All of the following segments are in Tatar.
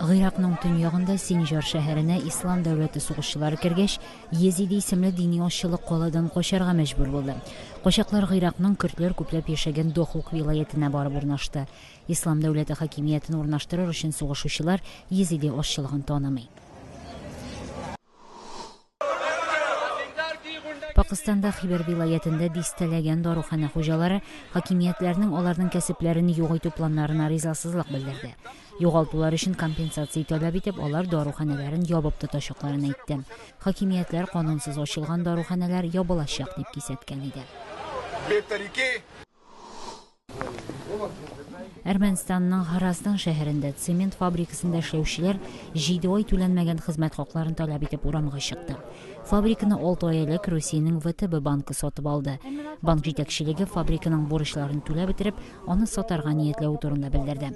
Гыйракның төньягында Синҗар шәһәренә Ислам дәүләте сугышчылары кергәч, Езиди исемле дини азчылык каладан качарга мәҗбүр булды. Качаклар Гыйракның көрдләр күпләп яшәгән Дохук вилаятенә барып урнашты. Ислам дәүләте хакимиятен урнаштырыр өчен сугышучылар Езиди азчылыгын танымый. Пакыстанда Хибер вилаятендә дистәләгән даруханә хуҗалары хакимиятләрнең аларның кәсепләрен юк итү планнарына ризасызлык белдерде. Югалтулар өчен компенсация таләп итеп, алар даруханәләрен ябып тотачакларын әйтте. Хакимиятләр канунсыз ачылган даруханәләр ябылачак дип кисәткән иде. Әрмәнстанның Хараздан шәһәрендә цемент фабрикасында эшләүчеләр 7 ай түләнмәгән хезмәт хакларын таләп итеп урамга чыкты. Фабриканы 6 ай элек Русиянең ВТБ банкы сатып алды. Банк җитәкчелеге фабриканың бурычларын түләп бетереп, аны сатарга ниятләве турында белдерде.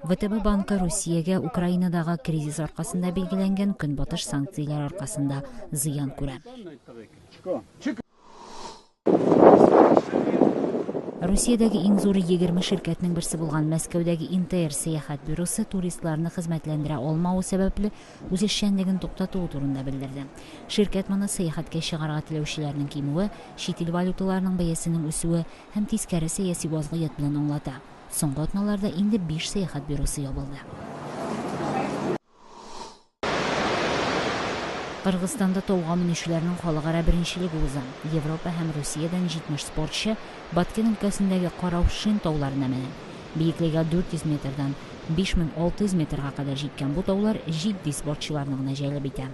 ВТБ банкы Русиягә Украинадагы кризис аркасында билгеләнгән көнбатыш санкцияләр аркасында зыян күрә. Русиядәге иң зур 20 ширкәтнең берсе булган Мәскәүдәге Интр сәяхәт бюросы туристларны хезмәтләндерә алмавы сәбәпле үз эшчәнлеген туктатуы турында белдерде. Ширкәт моны сәяхәткә чыгарга теләүчеләрнең кимүе, чит ил валюталарының бәясенең үсүе һәм тискәре сәяси вазгыять белән аңлата. Соңгы атналарда инде 5 сәяхәт бюросы ябылды. Кыргызстанда тауга менүчеләрнең халыкара беренчелеге уза. Европа һәм Русиядән 70 спортчы Баткен өлкәсендәге Караушин тауларына менә. Биеклеге 400 метрдан 5600 метрга кадәр җиткән бу таулар җитди спортчыларны гына җәлеп итә.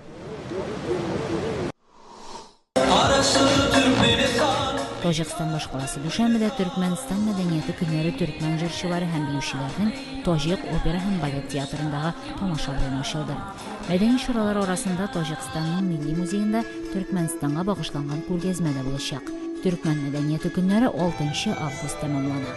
Таҗикстан башкаласы Дүшәнбедә Төркмәнстан мәдәнияте көннәре төркмән җырчылары һәм биючеләрнең Таҗик опера һәм балет театрындагы тамаша белән ачылды. Мәдәни чаралар арасында Таҗикстанның Милли музеенда Төркмәнстанга багышланган күргәзмә дә булачак. Төркмән мәдәнияте көннәре 6 август тәмамлана.